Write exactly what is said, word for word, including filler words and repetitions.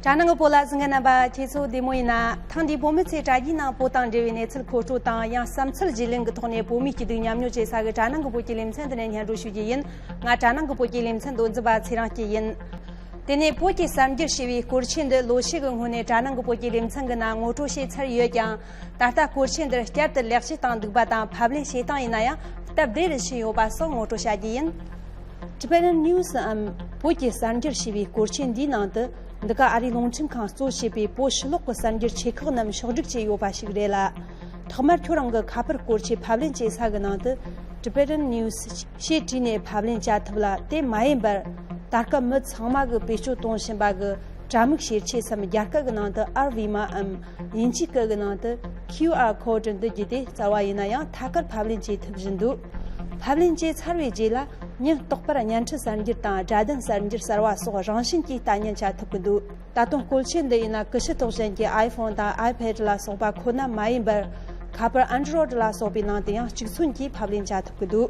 གྲྭ་ནང་གི་བོད་ལ་གཟིགས་མཁན་རྣམ་པ་ཁྱེད་ཚོ་བདེ་མོ་ཡིན་ན། ཐེངས་འདིའི་བོད་མི་ཚོའི་དྲ་རྒྱའི་ནང་བོད་དང་འབྲེལ་བའི་གནས་ཚུལ་མཁོ་སྤྲོད་དང་། ཡང་བསམ་ཚུལ་བརྗེ་ལེན་གྱི་ཐོག་ནས་བོད་མིའི་སྐྱིད་སྡུག་མཉམ་མྱོང་བྱེད་ས་གི་གྲྭ་ནང་གི་བོད་ཀྱི་ལེ་ཚན་འདི་ནས་སྙན་སྒྲོན་ཞུ་རྒྱུ་ཡིན། ང་གྲྭ་ནང་གི་བོད་ཀྱི་ལེ་ཚན་མདོ་འཛིན་པ་ཚེ་རིང་སྐྱིད་ཡིན། དེ་ནས་བོད་ཀྱི་གསར་འགྱུར་ཞེས་པའི་སྐོར་ཆས་འདི་ལོ་ཤས་ཀྱི་སྔོན་ནས་གྲྭ་ནང་གི་བོད་ཀྱི་ལེ་ཚན་གྱི་ནང་ངོ་སྤྲོད་བྱས་ཚར་ཡོད་ཀྱང་། ད་ལྟ་སྐོར་ཆས་འདིར་བསྐྱར་དུ་ལེགས་བཅོས་བཏང་འདུག་པ་དང་། ཕབ་ལེན་བྱེད་སྟངས་ཡིན་ན་ཡང་སྟབས་བདེ་རུ་ཕྱིན་ཡོད་པ་སོགས་ངོ་སྤྲོད་བྱ་རྒྱུ་ཡིན། Tibetan News འམ་བོད་ཀྱི་གསར་འགྱུར་ཞེས་པའི་སྐོར་ཆས་འདིའི་ནང་དུ། འདི་ག་ཨ་རིའི་རླུང་འཕྲིན་ཁང་གཙོ་བྱས་པའི་བོད་ཕྱི་ལོགས་ཀྱི་གསར་འགྱུར་ཆེ་ཁག་རྣམས་ཕྱོགས་སྒྲིག་བྱས་ཡོད་པ་ཞིག་རེད་ལ། ཐོག་མར་ཁྱོད་རང་གི་ཁ་པར་སྐོར་ཆས་ཕབ་ལེན་བྱེད་ས་གི་ནང་དུ། Tibetan News ཞེས་བྲིས་ནས་ཕབ་ལེན་བྱ་ཐུབ་ལ། དེ་མ་ཡིན་པར། ད་སྐབས་མི་ཚང་མ་གིས་བེད་སྤྱོད་གཏོང་བཞིན་པ་གི་དྲ་མིག་ཤེར་ཆས་སམ། རྒྱ་སྐད་ཀྱི་ནང་དུ་ཨར་བྷི་མ་འམ། དབྱིན་ཇིའི་སྐད་ཀྱི་ནང་དུ་QR code འདི་བརྒྱུད་དེ་རྩ་བ་ཡིན་ན་ཡང་ཐད་ཀར་ཕབ་ལེན་བྱེད་ཐུབ་བཞིན་འདུག་ཕབ་ལེན་བྱས་ཚར་བའི་རྗེས་ལ། ཉིན་རྟག་པར་བརྙན་འཕྲིན་གསར་འགྱུར་དང་། སྒྲ་ལྡན་གསར་འགྱུར་གསར་བ་སོགས་རང་བཞིན་གྱིས་ལྟ་ཉན་བྱ་ཐུབ་ཀྱི་འདུག་ད་དུང་སྐོར་ཆས་འདི་ཡིན་ན་ཀུ་ཤུ་ཐོག་ཅན་གྱི་iPhone དང་iPad ལ་སོགས་པ་ཁོ་ན་མ་ཡིན་པར། ཁ་པར་Android ལ་སོགས་པའི་ནང་དུ་ཡང་གཅིག་མཚུངས་ཀྱིས་ཕབ་ལེན་བྱ་ཐུབ་ཀྱི་འདུག